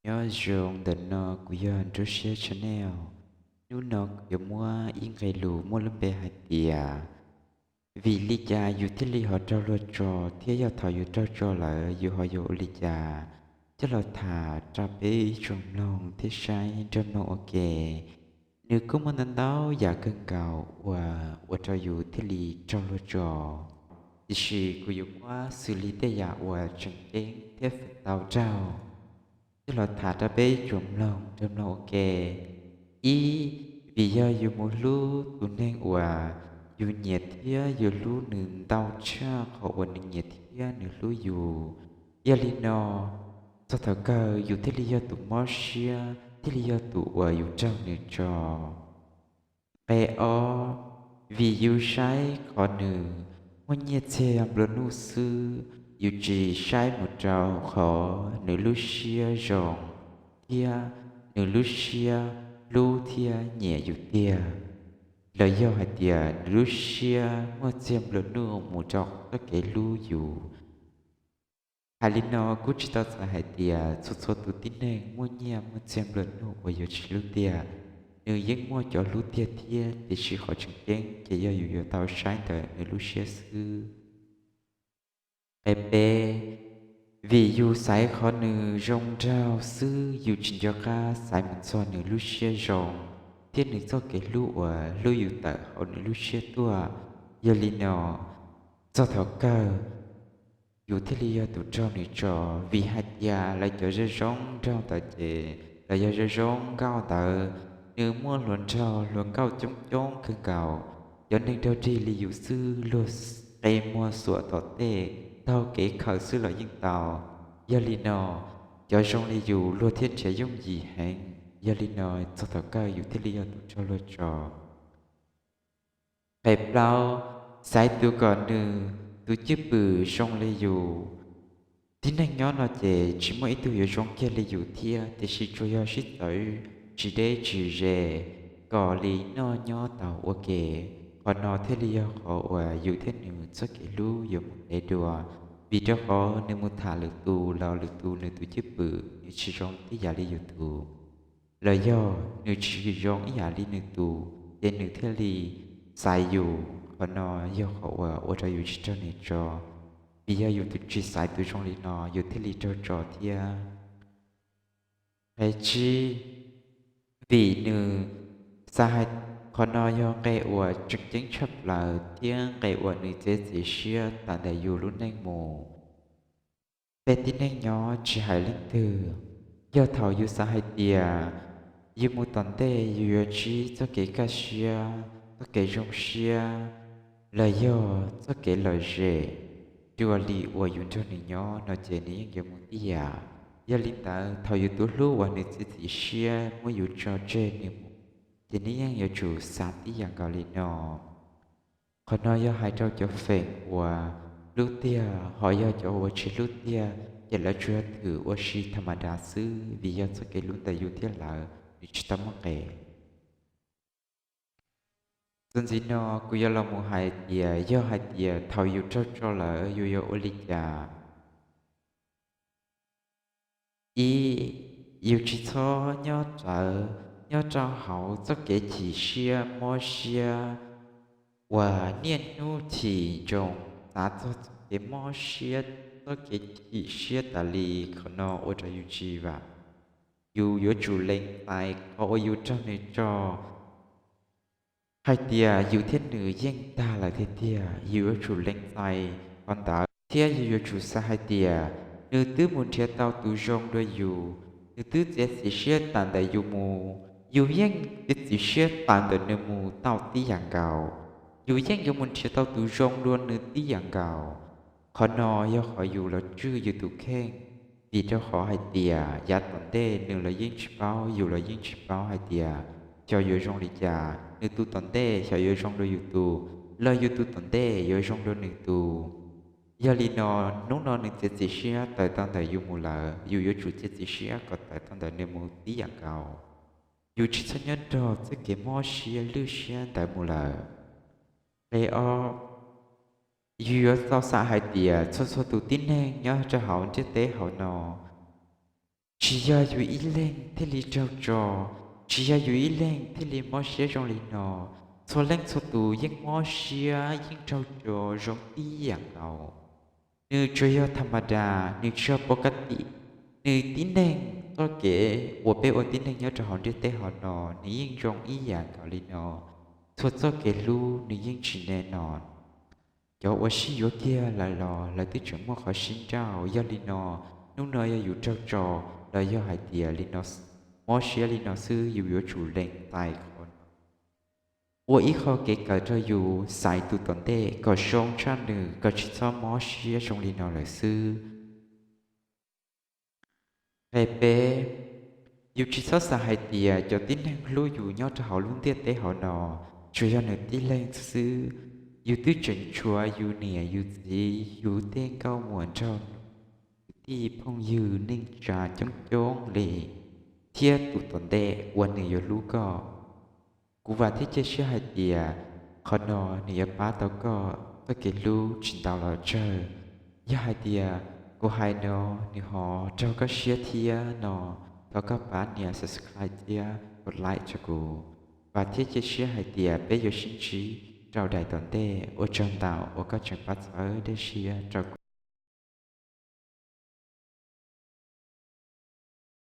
Nyob zoo ntawm no kuv yog Nruab Siab Channel. Hnub no kuv yuav muab ib nqe lus muaj lub npe hais tias, vim li cas yus thiaj li ho raug luag tso, thiab yog thaum yus raug tso lawm yus ho yuav ua li cas? Coj los tham rau peb ib tsoom mloog thiab saib nrog mloog ua ke. Nws kuj muaj ntau ntau yam kawg nkaus uas ua rau yus thiaj li raug luag tso. Tiam sis kuv yuav muab xws li tej yam uas tseem ceeb thiab feem ntau raug coj los tham rau peb ib tsoom mloog nrog mloog ua ke. Ib, vim yog yus mus hlub tus neeg uas yus nyiam thiab yus hlub nws ntau tshaj qhov uas nws nyiam thiab nws hlub yus. Yog li no, txog thaum kawg yus thiaj li yog tus mob siab, thiaj li yog tus uas yus raug nws tso. Nqe ob, vim yus saib qhov nws muaj nyiaj txiag nplua nuj xwb, yus tsis saib mus rau qhov nws lub siab zoo thiab nws lub siab hlub thiab nyiam yus tiag, los yog hais tias nws lub siab muaj txiag nplua nuj mus rau txoj kev hlub yus. Hais li no kuj tsis tau txhais hais tias txhua txhua tus tib neeg muaj nyiaj muaj txiag nplua nuj uas yuav tsis hlub tiag. Nws yeej muaj cov hlub tiag thiab, tiam sis qhov tseem ceeb ces yog yus yuav tau saib ntawm nws lub siab xwb. Nqe peb, vim yus xaiv qhov nws zoo nraug xwb, yus tsis nco qab xaiv mus txog nws lub siab zoo thiab nws txoj kev hlub uas hlub yus tawm hauv nws lub siab tuaj. Yog li no, txog thaum kawg yus thiaj li yog tus raug nws tso, vim hais tias lawv cov zoo zoo nraug ntawd ces, los yog zoo zoo nkauj ntawd, nws muaj hluas nraug hluas nkauj coob coob kawg nkaus. Cov neeg raug dig li yus xwb luag qe muag xuam tom tej taug kev khaws xwb los yeej tau. Yog li no, cov zoo li yus luag thiaj nrhiav yooj yim heev. Yog li no, txog thaum kawg yus thiaj li yog tus raug luag tso. Nqe plaub, xaiv tus kom nws tus cwj pwm zoo li yus. Tib neeg nyob no ces tsis muaj ib tug yuav zoo kiag li yus thiab, tiam sis tsuas yog sib txawv tsis deb tsis ze kom li noj nyob tau ua ke. Qhov no thiaj li yog qhov uas yus thiab nws txoj kev hlub yuav mus ntev dua, vim rau qhov nws mus tham lwm tus los lwm tus nws tus cwj pwm nws tsis zoo tib yam li yus tus, los yog nws tsis zoo ib yam li nws tus, ces nws thiaj li xaiv yus. Qhov no yog qhov uas ua rau yus tsis raug nws tso, vim yog yus tsis xaiv tus zoo li no yus thiaj li raug tso thiab. Nqe tsib, vim nws xav hais, qhov no yog nqe uas tseem ceeb tshaj plaws thiab nqe uas nws txiav txim siab tas ntawm yus lub neej mus. Peb tib neeg nyob tsis hais leej twg, yog thaum yus xav hais tias yus mus tom ntej yus yuav ntsib txoj kev kaj siab, txoj kev zoo siab, los yog txoj kev lom zem dua li uas yus nrog nws nyob no ces nws yeej yuav mus tib yam. Yog li ntawd thaum yus tus hlub uas nws txiav txim siab muab yus tso tseg nws mus, ces nws yeej yuav tsum xav tib yam nkaus li no. Qhov no yog hais rau cov feem uas hlub tiag, ho yog cov uas tsis hlub tiag ces lawv tsuas yog thwm ua si tham ma das xwb, vim yog txoj kev hlub ntawm yus thiab lawv nws tsis tau muaj nqe. Txuas ntxiv no kuv yuav los mus hais tias yog hais tias thaum yus raug tso lawm yus yuav ua li cas? Ib, yus tsis txhob nyob rawv, nyob rau hauv txoj kev chim siab mob siab uas niaj hnub chim ntsoov xav txog txoj kev mob siab, txoj kev chim siab tas li. Qhov no ua rau yus tsis vam, yus yuav tsum lees txais qhov uas yus raug nws tso hais tias yus thiab nws yeej tag lawm tiag tiag. Yus yuav tsum lees txais qhov ntawd thiab yus yuav tsum xav hais tias nws twb mus nrhiav tau tus zoo dua yus, nws twb txiav txim siab tas ntawm yus mus, yus yeej txiav txim siab tas ntawm nws mus tau tib yam nkaus. Yus yeej yuav mus nrhiav tau tus zoo dua nws tib yam nkaus. Qhov no yog qhov yus los tswj yus tus kheej, vim rau qhov hais tias yav tom ntej nws los yeej tsis paub, yus los yeej tsis paub hais tias xyov yuav zoo li cas, nws tus tom ntej xyov yuav zoo dua yus tus, los yus tus tom ntej yuav zoo dua nws tus. Yog li no, hnub no nws txiav txim siab tawm tau ntawm yus mus lawm, yus yuav tsum txiav txim siab kom tawm tau ntawm nws mus tib yam nkaus. Yus tsis txhob nyob rau txoj kev mob siab lwj siab ntawd mus lawm. Nqe ob, yus yuav tau xav hais tias txhua txhua tus tib neeg nyob rau hauv ntiaj teb hauv no, Tsis yog yus ib leeg thiaj li raug tso, tsis yog yus ib leeg thiaj li mob siab zoo li no. Txhua leej txhua tus yeej mob siab yeej raug tso zoo ib yam nkaus. Nws tsuas yog tham ma das, nws tsis yog pov ka tim. Nws tib neeg txoj kev uas peb ua tib neeg nyob rau hauv ntiaj teb hauv no, nws yeej zoo ib yam nkaus li no. Txhua txoj kev hlub nws yeej tsis ne no. Cov uas sib yuav kiag lawm los lawv twb tseem muaj qhov sib nrauj. Yog li no, hnub no yog yus raug tso los yog hais tias li no, mob siab li no xwb, yus yuav tsum lees tais qhov no ua ib qho kev kawm rau yus, xaiv tus tom ntej kom zoo tshaj nws, kom tsis txhob mob siab zoo li no lawm xwb. Nqe peb, yus tsis txhob xav hais tias cov tib neeg hlub yus nyob rau hauv lub ntiaj teb hauv no tsuas yog nws tib leeg xwb. Yus twb tseem tshuav yus niam yus txiv, yus tej nkauj muam nraug nus, kwv tij phooj ywg neej tsa coob coob li, thiab tus tom ntej uas nws yuav hlub koj. Kuv vam thiab cia siab hais tias qhov no nws yuav pab tau koj txoj kev hlub tsis ntau los tsawg. Yog hais tias kuv hais no nws ho raug koj siab thiab no, thov koj pab nias subscribe thiab koj like rau kuv. Vam thiab cia siab hais tias peb yuav sib ntsib rau daim tom ntej. Ua tsaug ntau uas koj tseem pab txhawb dej siab rau kuv.